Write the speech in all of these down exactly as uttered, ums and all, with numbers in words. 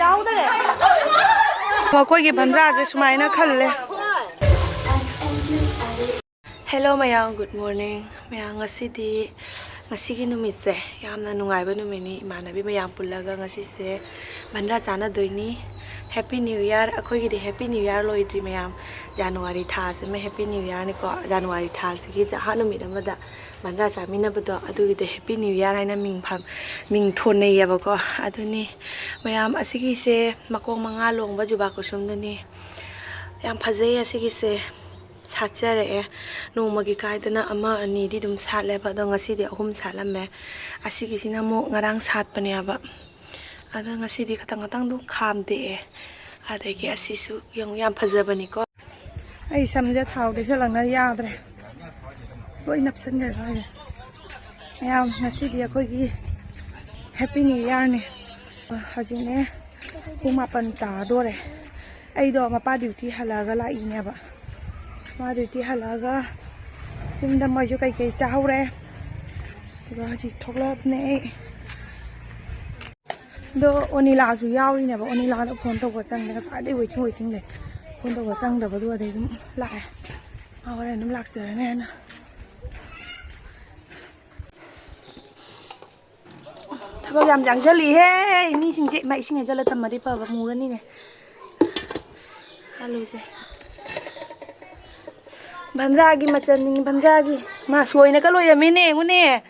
ꯌꯥꯎꯗꯔꯦ꯫ ꯃꯈꯣꯏꯒꯤ ꯕꯟꯗ꯭ꯔꯥꯁꯦ ꯁꯨꯃꯥꯏꯅ ꯈꯜꯂꯦ꯫ Hello ꯃꯌꯥꯝ, good morning꯫ ꯃꯌꯥꯝ, ꯉꯁꯤꯗꯤ, ꯉꯁꯤꯒꯤ ꯅꯨꯃꯤꯠꯁꯦ ꯌꯥꯝꯅ ꯅꯨꯡꯉꯥꯏꯕ ꯅꯨꯃꯤꯠꯅꯤ꯫ ꯏꯃꯥꯟꯅꯕꯤ ꯃꯌꯥꯝ ꯄꯨꯜꯂꯒ ꯉꯁꯤꯁꯦ ꯕꯟꯗ꯭ꯔꯥ ꯆꯥꯅꯗꯣꯏꯅꯤ꯫ Happy New Year꯫ ꯑꯩꯈꯣꯏꯒꯤꯗꯤ Happy New Year ꯂꯣꯏꯗ꯭ꯔꯤ ꯃꯌꯥꯝ꯫ January ꯊꯥꯁꯤꯃ Happy New Year ꯅꯤꯀꯣ꯫ January ꯊꯥꯁꯤꯒꯤ ꯑꯍꯥꯟꯕ ꯅꯨꯃꯤꯠ ꯑꯃꯗ ꯕꯟꯗ꯭ꯔꯥ ꯆꯥꯃꯤꯟꯅꯕꯗꯣ, ꯑꯗꯨꯒꯤꯗꯣ Happy New Year ꯍꯥꯏꯅ ꯃꯤꯡ ꯐꯝ-, ꯃꯤꯡ ꯊꯣꯟꯅꯩꯌꯦꯕꯀꯣ꯫ ꯑꯗꯨꯅꯤ ꯃꯌꯥꯝ, ꯑꯁꯤꯒꯤꯁꯦ ꯃꯈꯣꯡ ꯃꯉꯥ ꯂꯣꯡꯕ ꯖꯨꯕꯥ ꯀꯨꯁꯨꯝꯗꯨꯅꯤ꯫ ꯌꯥꯝ ꯐꯖꯩ ꯑꯁꯤꯒꯤꯁꯦ꯫ ꯁꯥꯠꯆꯔꯛꯑꯦ꯫ ꯅꯣꯡꯃꯒꯤ ꯀꯥꯏꯗꯅ ꯑꯃ ꯑꯅꯤꯗꯤ ꯑꯗꯨꯝ ꯁꯥꯠꯂꯦꯕ, ꯑꯗꯣ ꯉꯁꯤꯗꯤ ꯑꯍꯨꯝ ꯁꯥꯠꯂꯝꯃꯦ꯫ ꯑꯁꯤꯒꯤꯁꯤꯅ ꯑꯃꯨꯛ ꯉꯔꯥꯡ ꯁꯥꯠꯄꯅꯦꯕ꯫ ꯑꯗꯣ ꯉꯁꯤꯗꯤ ꯈꯇꯪ ꯈꯇꯪꯗꯨ ꯈꯥꯝꯗꯦꯛꯑꯦ꯫ ꯑꯗꯒꯤ ꯑꯁꯤꯁꯨ ꯌꯦꯡꯉꯨ, ꯌꯥꯝ ꯐꯖꯕꯅꯤꯀꯣ꯫ ꯑꯩ ꯁꯝꯁꯦ ꯊꯥꯎ ꯇꯩꯁꯜꯂꯛꯅ ꯌꯥꯗ꯭ꯔꯦ, ꯂꯣꯏ ꯅꯞꯁꯟꯈ꯭ꯔꯦ ꯁ꯭ꯋꯥꯏꯁꯦ꯫ ꯃꯌꯥꯝ, ꯉꯁꯤꯗꯤ ꯑꯩꯈꯣꯏꯒꯤ Happy New Year ꯅꯦ꯫ ꯍꯧꯖꯤꯛꯅꯦ ꯄꯨꯡ ꯃꯥꯄꯟ ꯇꯥꯗꯣꯔꯦ꯫ ꯑꯩꯗꯣ ꯃꯄꯥ ꯗ꯭ꯌꯨꯇꯤ ꯍꯜꯂꯛꯑꯒ ꯂꯥꯛꯏꯅꯦꯕ꯫ ꯃꯥ ꯗ꯭ꯌꯨꯇꯤ ꯍꯜꯂꯛꯑꯒ ꯌꯨꯝꯗ ꯃꯣꯏꯁꯨ ꯀꯩꯀꯩ ꯆꯥꯍꯧꯔꯦ꯫ ꯑꯗꯨꯒ ꯍꯧꯖꯤꯛ ꯊꯣꯛꯂꯛꯑꯕꯅꯦ ꯑꯩ꯫ ꯑꯗꯣ ꯑꯣꯅꯤꯂꯥꯁꯨ ꯌꯥꯎꯔꯤꯅꯦꯕ꯫ ꯑꯣꯅꯤꯂꯥꯗ ꯐꯣꯟ ꯇꯧꯕ ꯆꯪꯗꯦ꯫ ꯉꯁꯥꯏꯗꯩ waiting waiting ꯂꯩ꯫ ꯐꯣꯟ ꯇꯧꯕ ꯆꯪꯗꯕꯗꯨ ꯑꯗꯩ ꯑꯗꯨꯝ ꯂꯥꯛꯑꯦ꯫ ꯃꯥ ꯍꯣꯔꯦꯟ ꯑꯗꯨꯝ ꯂꯥꯛꯆꯔꯅꯤ ꯍꯥꯏꯅ꯫ ꯊꯕꯛ ꯌꯥꯝ ꯌꯥꯡꯁꯜꯂꯤꯍꯦ ꯃꯤꯁꯤꯡꯁꯦ꯫ ꯏꯃꯥ, ꯏꯁꯤꯡ ꯍꯩꯖꯜꯂ ꯊꯝꯃꯗꯤ ꯐꯕ, ꯃꯨꯔꯅꯤꯅꯦ꯫ ꯑꯂꯨꯁꯦ꯫ ꯚꯟꯗ꯭ꯔꯥꯒꯤ ꯃꯆꯜꯅꯤ, ꯚꯟꯗ꯭ꯔꯥꯒꯤ꯫ ꯃꯥ ꯁꯣꯏꯅꯒ ꯂꯣꯏꯔꯝꯃꯦꯅꯦ, ꯌꯦꯡꯉꯨꯅꯦ꯫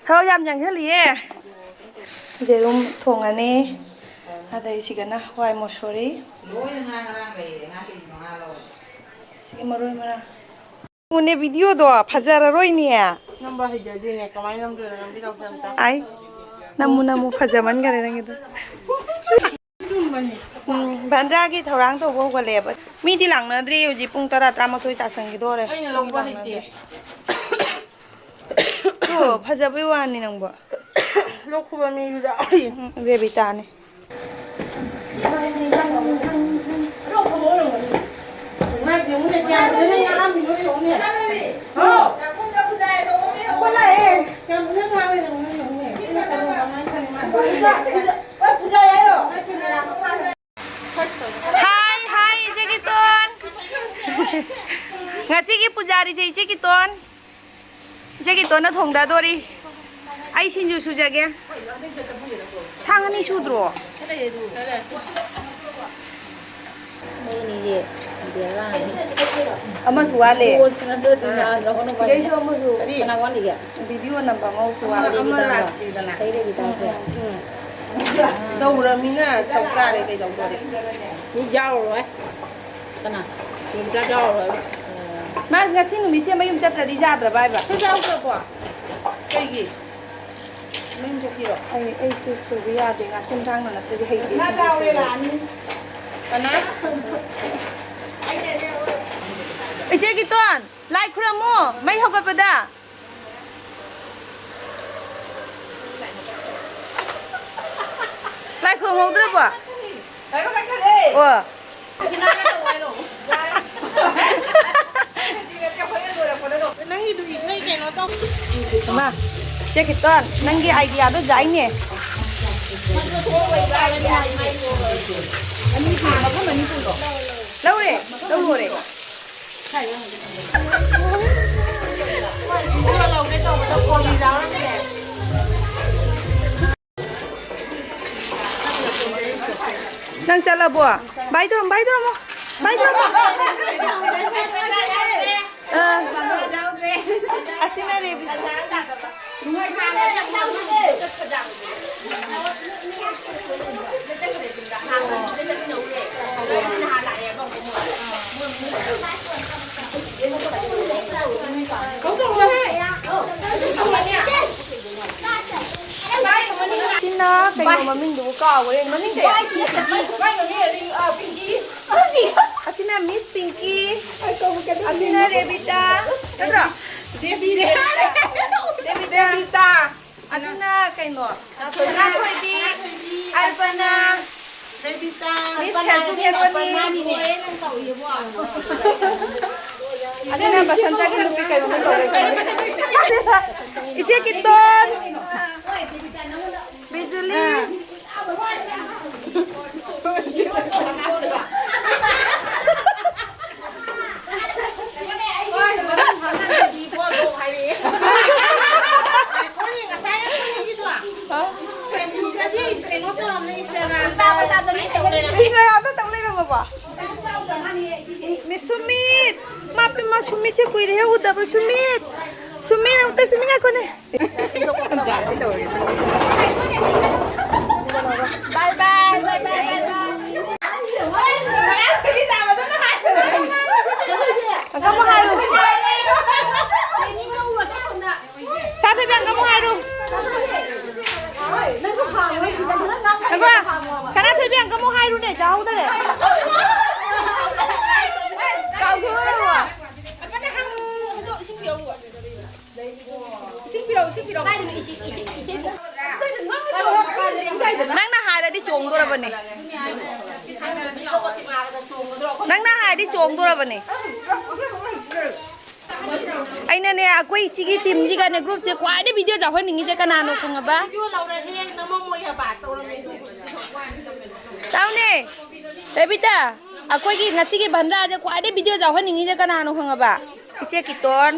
ꯊꯕꯛ ꯌꯥꯝ ꯌꯥꯡꯁꯜꯂꯤꯌꯦ꯫ ꯌꯦꯔꯨꯝ ꯊꯣꯡꯉꯅꯤ꯫ ꯑꯗꯩ ꯁꯤꯒꯅ ꯍꯋꯥꯏ ꯃꯨꯁꯣꯔꯤ꯫ ꯂꯣꯏꯅ ꯉꯥ ꯉꯔꯥꯡ ꯂꯩꯔꯦ, ꯉꯥ ꯀꯦꯖꯤ ꯃꯉꯥ ꯂꯧꯔꯦ꯫ ꯁꯤꯒꯤ ꯃꯔꯣꯏ ꯃꯔꯥꯡ꯫ ꯌꯦꯡꯉꯨꯅꯦ, ꯚꯤꯗꯤꯑꯣꯗꯣ ꯐꯖꯔꯔꯣꯏꯅꯦ꯫ ꯅꯝꯕ ꯍꯩꯖꯗꯦꯅꯦ, ꯀꯃꯥꯏꯅ ꯅꯝꯗꯣꯏꯅꯣ? ꯅꯝꯕꯤꯔꯛꯑꯣ ꯑꯝꯇ꯫ ꯑꯥꯏ, ꯅꯝꯃꯨ, ꯅꯝꯃꯨ, ꯐꯖꯃꯟꯈꯔꯦ ꯅꯪꯒꯤꯗꯣ꯫ ꯎꯝ, ꯚꯟꯗ꯭ꯔꯥꯒꯤ ꯊꯧꯔꯥꯡ ꯇꯧꯕ ꯍꯧꯒꯠꯂꯛꯑꯦꯕ꯫ ꯃꯤꯗꯤ ꯂꯥꯛꯅꯗ꯭ꯔꯤ, ꯍꯧꯖꯤꯛ ꯄꯨꯡ ꯇꯔꯥ, ꯇꯔꯥꯃꯥꯊꯣꯏ ꯇꯥꯁꯟꯈꯤꯗꯣꯔꯦ꯫ ꯑꯩꯅ ꯂꯧꯕ ꯃꯤ ꯍꯩꯇꯦ꯫ ꯂꯥꯛꯅꯗ꯭ꯔꯤ꯫ ꯑꯗꯣ ꯐꯖꯕꯩ ꯋꯥꯅꯤ ꯅꯪꯕꯣ꯫ ꯂꯧ ꯈꯨꯕ ꯃꯤꯗꯨꯗ꯫ ꯎꯝ, ꯔꯦꯕꯤꯇꯥꯅꯦ꯫ ꯍꯥꯏ, ꯍꯥꯏ, ꯏꯆꯦ ꯀꯤꯇꯣꯟ꯫ ꯉꯁꯤꯒꯤ ꯄꯨꯖꯥꯔꯤꯁꯦ ꯏꯆꯦ ꯀꯤꯇꯣꯟ꯫ ꯏꯆꯦ ꯀꯤꯇꯣꯟꯅ ꯊꯣꯡꯗꯗꯣꯔꯤ꯫ ꯑꯩ ꯁꯤꯡꯖꯨ ꯁꯨꯖꯒꯦ꯫ ꯊꯥꯡ ꯑꯅꯤ ꯁꯨꯗ꯭ꯔꯣ? ꯃꯣꯏ ꯑꯅꯤꯁꯦ ꯕꯦꯔꯥꯅꯤ꯫ ꯑꯃꯁꯨ ꯋꯥꯠꯂꯦ꯫ ꯔꯣꯁ ꯀꯅꯥꯗ ꯇꯤꯟꯅꯗ꯭ꯔꯣ? ꯁꯤꯗꯩꯁꯨ ꯑꯃꯁꯨ꯫ ꯀꯔꯤ? ꯀꯅꯥ ꯋꯥꯠꯂꯤꯒꯦ? ꯚꯤꯗꯤꯑꯣ ꯅꯝꯕ ꯑꯃꯁꯨ ꯋꯥꯠꯂꯦ꯫ ꯑꯃ ꯂꯥꯛꯇ꯭ꯔꯤꯗꯅ꯫ ꯁꯩꯗꯦꯕꯤ ꯇꯥꯁꯦ꯫ ꯎꯝ꯫ ꯇꯧꯔꯃꯤꯅ ꯇꯧ ꯇꯥꯔꯦ, ꯀꯩꯗꯧꯗꯣꯔꯤ? ꯃꯤ ꯌꯥꯎꯔꯔꯣꯏ꯫ ꯀꯅꯥ? ꯀꯤꯂꯣꯃꯤꯇꯔ ꯌꯥꯎꯔꯔꯣꯏ꯫ ꯃꯥ ꯉꯁꯤ ꯅꯨꯃꯤꯠꯁꯦ ꯃꯌꯨꯝ ꯆꯠꯇ꯭ꯔꯗꯤ ꯌꯥꯗ꯭ꯔꯕ ꯍꯥꯏꯕ? ꯁꯤ ꯌꯥꯎꯗ꯭ꯔꯕꯣ? ꯀꯩꯒꯤ? ꯃꯌꯨꯝ ꯆꯠꯈꯤꯔꯣ? ꯑꯩ, ꯑꯩꯁꯦ ꯁꯣꯏꯕ ꯌꯥꯗꯦ꯫ ꯉꯥꯁꯦꯟ ꯊꯥꯡꯅ ꯅꯠꯇ꯭ꯔꯗꯤ ꯍꯩꯇꯦ ꯁꯤꯡꯖꯨ ꯁꯨꯕ꯫ ꯀꯅꯥ? ꯏꯆꯦ ꯀꯤꯇꯣꯟ, ꯂꯥꯏ ꯈꯨꯔꯝꯃꯣ, ꯃꯩ ꯍꯧꯒꯠꯄꯗ꯫ ꯂꯥꯏ ꯈꯨꯔꯨꯝꯍꯧꯗ꯭ꯔꯕꯣ? ꯑꯣ꯫ ꯅꯪꯒꯤꯗꯨ ꯏꯁꯩ ꯀꯩꯅꯣ ꯇꯧ꯫ ꯏꯃꯥ, ꯆꯦ ꯈꯤꯇꯣꯟ, ꯅꯪꯒꯤ ꯑꯥꯏꯗꯤꯌꯥꯗꯣ ꯌꯥꯏꯅꯦ꯫ ꯂꯧꯔꯦ, ꯂꯧꯔꯦ꯫ ꯅꯪ ꯆꯠꯂꯕꯣ? ꯕꯥꯏ ꯇꯧꯔꯝꯃꯣ, ꯕꯥꯏ ꯇꯧꯔꯝꯃꯣ, ꯕꯥꯏ ꯇꯧꯔꯝꯃꯣ꯫ ꯑꯥ꯫ ꯑꯁꯤꯅ ꯔꯦꯕꯤꯀꯥ꯫ ꯁꯤꯅ ꯀꯩꯅꯣ ꯃꯃꯤꯡꯗꯨꯕꯨ ꯀꯥꯎꯒ꯭ꯔꯦ꯫ ꯃꯃꯤꯡ ꯀꯩ? ꯑꯁꯤꯅ ꯃꯤꯁ ꯄꯤꯡꯀꯤ꯫ ꯑꯁꯤꯅ ꯔꯦꯕꯤꯇꯥ꯫ ꯅꯠꯇ꯭ꯔꯣ? ꯗꯦꯕꯤ, ꯔꯦꯕꯤꯇꯥ꯫ ꯔꯦꯕꯤꯇꯥ꯫ ꯑꯁꯤꯅ ꯀꯩꯅꯣ? ꯁꯅꯥꯊꯣꯏꯕꯤ, ꯑꯔꯄꯅꯥ, ꯔꯦꯕꯤꯇꯥ, ꯃꯤꯁ ꯈꯦꯜꯕꯨ ꯈꯦꯔꯣꯅꯤ꯫ ꯑꯁꯤꯅ ꯕꯁꯟꯇꯒꯤ ꯅꯨꯄꯤ ꯀꯩꯅꯣꯝ ꯇꯧꯔꯦ꯫ ꯏꯆꯦ ꯀꯤꯇꯣꯟ, ꯕꯤꯖꯨꯂꯤ꯫ ꯏꯟꯁꯇꯥꯒ꯭ꯔꯥꯝꯗ ꯇꯧ ꯂꯩꯔꯝꯃꯕꯣ? ꯃꯤꯁ ꯁꯨꯃꯤꯠ! ꯃꯥ ꯄꯦꯝꯃ, ꯁꯨꯃꯤꯠꯁꯦ ꯀꯨꯏꯔꯦꯍꯦ ꯎꯗꯕ꯫ ꯁꯨꯃꯤꯠ! ꯁꯨꯃꯤꯠ, ꯑꯝꯇ Sumit ꯉꯥꯏꯈꯣꯅꯦ꯫ Bye bye, bye bye, bye bye. ꯑꯪꯀ ꯑꯃꯨꯛ ꯍꯥꯏꯔꯨ꯫ ꯁꯅꯥꯊꯣꯏꯕꯤ, ꯑꯪꯀ ꯑꯃꯨꯛ ꯍꯥꯏꯔꯨ꯫ ꯉꯥꯏꯈꯣ, ꯁꯅꯥꯊꯣꯏꯕꯤ, ꯑꯪꯀ ꯑꯃꯨꯛ ꯍꯥꯏꯔꯨꯅꯦ, ꯇꯥꯍꯧꯗꯔꯦ꯫ ꯀꯥꯎꯊꯣꯛꯎꯔꯕꯣ? ꯅꯪꯅ ꯍꯥꯏꯔꯗꯤ ꯆꯣꯡꯗꯣꯔꯕꯅꯦ꯫ ꯅꯪꯅ ꯍꯥꯏꯔꯗꯤ ꯆꯣꯡꯗꯣꯔꯕꯅꯦ꯫ ꯑꯩꯅꯅꯦ, ꯑꯩꯈꯣꯏ ꯁꯤꯒꯤ ꯇꯤꯝꯁꯤꯒꯅꯦ, ꯒ꯭ꯔꯨꯞꯁꯦ ꯈ꯭ꯋꯥꯏꯗꯩ ꯚꯤꯗꯤꯑꯣ ꯌꯥꯎꯍꯟꯅꯤꯡꯉꯤꯁꯦ ꯀꯅꯥꯅꯣ ꯈꯪꯉꯕ? ꯇꯥꯎꯅꯦ, ꯔꯦꯕꯤꯇꯥ, ꯑꯩꯈꯣꯏꯒꯤ ꯉꯁꯤꯒꯤ ꯚꯟꯗꯥꯁꯦ ꯈ꯭ꯋꯥꯏꯗꯩ ꯚꯤꯗꯤꯑꯣ ꯌꯥꯎꯍꯟꯅꯤꯡꯉꯤꯁꯦ ꯀꯅꯥꯅꯣ ꯈꯪꯉꯕ? ꯏꯆꯦ ꯀꯤꯇꯣꯟ꯫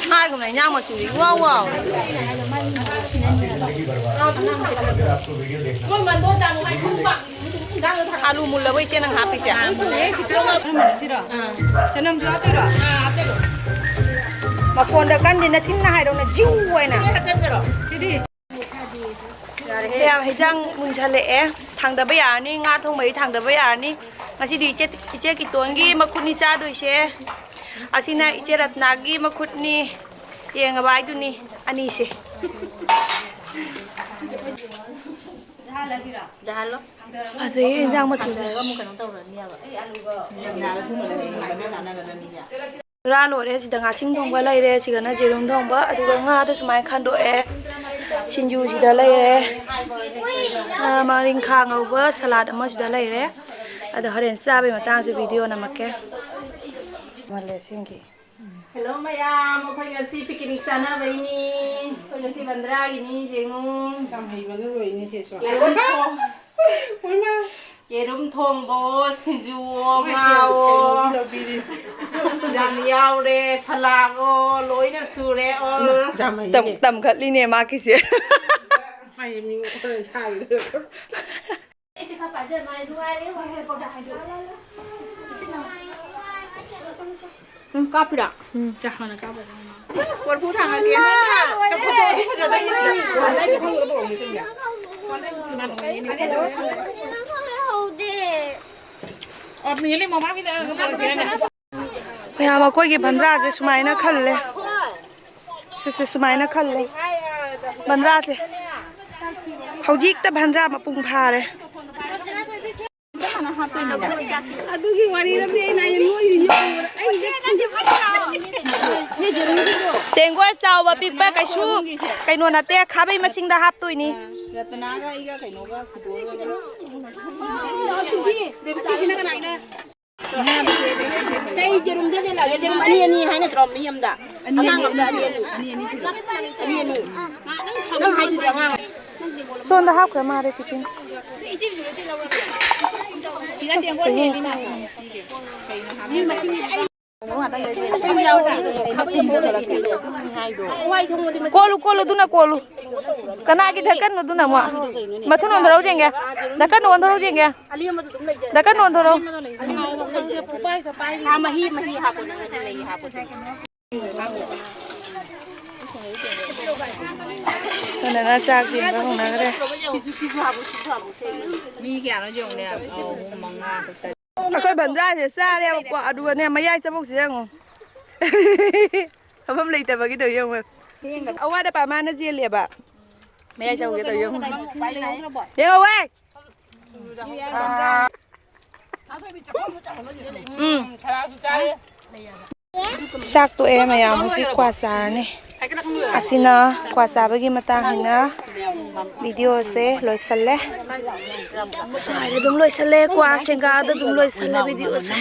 ꯍꯥꯏꯒꯨꯝꯅ ꯏꯟꯖꯥꯡ ꯃꯆꯨꯁꯦ ꯏꯋꯥꯎ ꯋꯥꯎꯔꯦ꯫ ꯑꯂꯨ ꯃꯨꯜꯂꯕꯣ ꯏꯆꯦ ꯅꯪ ꯍꯥꯞꯄꯤꯁꯦ? ꯁꯤꯔꯣ? ꯆꯅꯝꯁꯨ ꯍꯥꯞꯇꯣꯏꯔꯣ? ꯃꯈꯣꯟꯗ ꯀꯟꯗꯦ, ꯅꯆꯤꯟꯅ ꯍꯥꯏꯔꯧ, ꯅꯖꯤꯎ ꯍꯥꯏꯅ꯫ ꯁꯤꯗꯤ ꯌꯥꯔꯦꯍꯦ꯫ ꯃꯌꯥꯝ, ꯍꯤꯟꯖꯥꯡ ꯃꯨꯟꯁꯜꯂꯛꯑꯦ, ꯊꯥꯡꯗꯕ ꯌꯥꯔꯅꯤ, ꯉꯥ ꯊꯣꯡꯕꯗꯤ ꯊꯥꯡꯗꯕ ꯌꯥꯔꯅꯤ꯫ ꯉꯁꯤꯗꯤ ꯏꯆꯦ, ꯏꯆꯦ ꯀꯤꯇꯣꯟꯒꯤ ꯃꯈꯨꯠꯅꯤ ꯆꯥꯗꯣꯏꯁꯦ, ꯑꯁꯤꯅ ꯏꯆꯦ ꯔꯠꯅꯥꯒꯤ ꯃꯈꯨꯠꯅꯤ꯫ ꯌꯦꯡꯉꯕ ꯍꯥꯏꯗꯨꯅꯤ ꯑꯅꯤꯁꯦ꯫ ꯐꯖꯩꯌꯦ ꯏꯟꯖꯥꯡ ꯃꯆꯨꯁꯦ꯫ ꯄꯨꯔꯥ ꯂꯣꯏꯔꯦ꯫ ꯁꯤꯗ ꯉꯥꯁꯤꯡ ꯊꯣꯡꯕ ꯂꯩꯔꯦ, ꯁꯤꯗꯅ ꯌꯦꯔꯨꯝ ꯊꯣꯡꯕ, ꯑꯗꯨꯒ ꯉꯥꯗꯣ ꯁꯨꯃꯥꯏꯅ ꯈꯟꯗꯣꯛꯑꯦ꯫ ꯁꯤꯡꯖꯨꯁꯤꯗ ꯂꯩꯔꯦ꯫ ꯑ, ꯃꯔꯤꯡꯈꯥ ꯉꯧꯕ ꯁꯂꯥꯗ ꯑꯃ ꯁꯤꯗ ꯂꯩꯔꯦ꯫ ꯑꯗꯣ ꯍꯣꯔꯦꯟ ꯆꯥꯕꯩ ꯃꯇꯥꯡꯁꯨ ꯚꯤꯗꯤꯑꯣ ꯅꯝꯃꯛꯀꯦ꯫ ꯃꯥꯂꯦꯁꯤꯡꯒꯤ꯫ ꯍꯦꯜꯂꯣ ꯃꯌꯥꯝ, ꯑꯩꯈꯣꯏ ꯉꯁꯤ ꯄꯤꯀꯤꯅꯤꯛ ꯆꯥꯅꯕꯩꯅꯤ꯫ ꯑꯩꯈꯣꯏ ꯉꯁꯤ ꯕꯟꯗ꯭ꯔꯥꯒꯤꯅꯤ, ꯌꯦꯡꯉꯨ꯫ ꯌꯥꯝ ꯍꯩꯕꯅ ꯂꯣꯏꯅꯦ ꯁꯤꯁꯨ꯫ ꯌꯦꯔꯨꯝ ꯊꯣꯡ-, ꯃꯣꯏꯃ꯫ ꯌꯦꯔꯨꯝ ꯊꯣꯡꯕꯣ, ꯁꯤꯡꯖꯨꯋꯣ, ꯀꯩꯅꯣ, ꯉꯥꯋꯣ꯫ ꯀꯩꯅꯣꯒꯤ ꯂꯧꯕꯤꯔꯤ꯫ ꯌꯥꯝ ꯌꯥꯎꯔꯦ, ꯁꯂꯥꯗꯣ, ꯂꯣꯏꯅ ꯁꯨꯔꯦ, ꯑꯣ꯫ ꯌꯥꯝ ꯍꯩꯅꯦ꯫ ꯇꯝ-, ꯇꯝꯈꯠꯂꯤꯅꯦ ꯃꯥ ꯀꯤꯁꯦ꯫ ꯍꯥꯏꯌꯦ, ꯃꯤ ꯍꯥꯏꯕꯗꯣ꯫ ꯑꯩꯁꯦ ꯈꯔ ꯄꯥꯏꯖ ꯃꯥꯜꯂꯦ, ꯅꯨꯡꯉꯥꯏꯔꯦ, ꯋꯥꯍꯩ ꯄꯥꯎꯇꯥꯛ ꯍꯥꯏꯗꯣ꯫ ꯎꯝ, ꯀꯥꯞꯄꯤꯔꯥ? ꯎꯝ꯫ ꯆꯥ, ꯍꯥꯟꯅ ꯀꯥꯞꯄ꯫ ꯀꯣꯔꯐꯨ ꯊꯥꯡꯒꯠꯀꯦ꯫ ꯆꯐꯨꯗꯣ ꯑꯗꯨꯝ ꯐꯖꯗꯣꯏꯅꯦ ꯁꯤꯗ꯫ ꯑꯣ, ꯃꯤꯅꯤꯠ ꯃꯉꯥꯒꯤꯗ ꯑꯗꯨꯝ ꯄꯨꯔꯛꯀꯦ꯫ ꯃꯌꯥꯝ, ꯑꯩꯈꯣꯏꯒꯤ ꯕꯟꯗ꯭ꯔꯥꯁꯦ ꯁꯨꯃꯥꯏꯅ ꯈꯜꯂꯦ꯫ ꯁꯤꯁꯦ ꯁꯨꯃꯥꯏꯅ ꯈꯜꯂꯦ꯫ ꯕꯟꯗ꯭ꯔꯥꯁꯦ꯫ ꯍꯧꯖꯤꯛꯇ ꯕꯟꯗ꯭ꯔꯥ ꯃꯄꯨꯡ ꯐꯥꯔꯦ꯫ ꯑꯗꯨꯒꯤ ꯋꯥꯔꯤꯗꯨꯗꯤ ꯑꯩꯅ ꯍꯥꯏꯌꯦ, ꯅꯣꯏ ꯌꯨꯝ ꯌꯧꯕꯗ ꯑꯩꯁꯦ ꯇꯦꯡꯒꯣꯠ ꯆꯥꯎꯕ ꯄꯤꯛꯄ ꯀꯩꯁꯨ ꯀꯩꯅꯣ ꯅꯠꯇꯦ, ꯈꯥꯕꯩ ꯃꯁꯤꯡꯗ ꯍꯥꯞꯇꯣꯏꯅꯤ꯫ ꯔꯇꯅꯥꯒ ꯑꯩꯒ ꯀꯩꯅꯣꯒ ꯄꯨꯊꯣꯛꯑꯒ꯫ ꯆꯩ ꯌꯦꯔꯨꯝ ꯊꯥꯖꯤꯜꯂꯛꯑꯒꯦ, ꯌꯦꯔꯨꯝ ꯑꯅꯤ ꯑꯅꯤ ꯍꯥꯏ ꯅꯠꯇ꯭ꯔꯣ ꯃꯤ ꯑꯃꯗ? ꯑꯉꯥꯡ ꯑꯃꯗ ꯑꯅꯤ ꯑꯅꯤ꯫ ꯑꯅꯤ ꯑꯅꯤ꯫ ꯅꯪ ꯍꯥꯏꯗꯨꯗꯤ ꯑꯉꯥꯡ꯫ ꯁꯣꯝꯗ ꯍꯥꯞꯈ꯭ꯔ ꯃꯥꯜꯂꯦ ꯇꯤꯐꯤꯟ꯫ ꯀꯣꯜꯂꯨ, ꯀꯣꯜꯂꯨ, ꯑꯗꯨꯅ ꯀꯣꯜꯂꯨ꯫ ꯀꯅꯥꯒꯤ ꯙꯀꯟꯅꯣ ꯑꯗꯨꯅ ꯑꯃꯨꯛ? ꯃꯊꯨꯟ ꯑꯣꯟꯊꯣꯔꯛꯎ ꯌꯦꯡꯒꯦ꯫ ꯙꯀꯟ ꯑꯣꯟꯊꯣꯔꯛꯎ ꯌꯦꯡꯒꯦ꯫ ꯙꯀꯟ ꯑꯣꯟꯊꯣꯔꯛꯎ꯫ ꯃꯍꯤ, ꯃꯍꯤ ꯍꯥꯞꯄꯣ, ꯅꯪ ꯃꯍꯤ ꯍꯥꯞꯄꯣ꯫ ꯀꯅꯥꯅ ꯆꯥꯛ ꯊꯤꯟꯕ ꯍꯧꯅꯈ꯭ꯔꯦ? ꯃꯤ ꯀꯌꯥꯅꯣ ꯌꯦꯡꯉꯨꯅꯦ꯫ ꯑꯍꯨꯝ, ꯃꯉꯥ, ꯇꯔꯨꯛ, ꯇꯔꯦꯠ꯫ ꯑꯩꯈꯣꯏ ꯕꯟꯗ꯭ꯔꯥꯁꯦ ꯆꯥꯔꯦꯕꯀꯣ, ꯑꯗꯨꯒꯅꯦ, ꯃꯌꯥꯏ ꯆꯕꯨꯛꯁꯦ ꯌꯦꯡꯉꯣ꯫ ꯐꯝꯐꯝ ꯂꯩꯇꯕꯒꯤꯗꯣ ꯌꯦꯡꯉꯣ꯫ ꯑꯋꯥꯗ ꯄꯥ ꯃꯥꯅ ꯆꯦꯜꯂꯦꯕ꯫ ꯃꯌꯥꯏ ꯆꯕꯨꯛꯁꯦ ꯇꯧ ꯌꯦꯡꯉꯣ꯫ ꯌꯦꯡꯉꯣ, ꯋꯦ꯫ ꯎꯝ꯫ ꯆꯥꯛ ꯇꯣꯛꯑꯦ ꯃꯌꯥꯝ, ꯍꯧꯖꯤꯛ ꯀ꯭ꯋꯥ ꯆꯥꯔꯅꯤ꯫ ꯑꯁꯤꯅ ꯀ꯭ꯋꯥ ꯆꯥꯕꯒꯤ ꯃꯇꯥꯡ ꯍꯥꯏꯅ ꯚꯤꯗꯤꯑꯣꯁꯦ ꯂꯣꯏꯁꯜꯂꯦ꯫ ꯁ꯭ꯋꯥꯏꯗ ꯑꯗꯨꯝ ꯂꯣꯏꯁꯜꯂꯦ, ꯀ꯭ꯋꯥ ꯁꯦꯡꯒꯥꯗ ꯑꯗꯨꯝ ꯂꯣꯏꯁꯜꯂꯦ ꯚꯤꯗꯤꯑꯣꯁꯦ꯫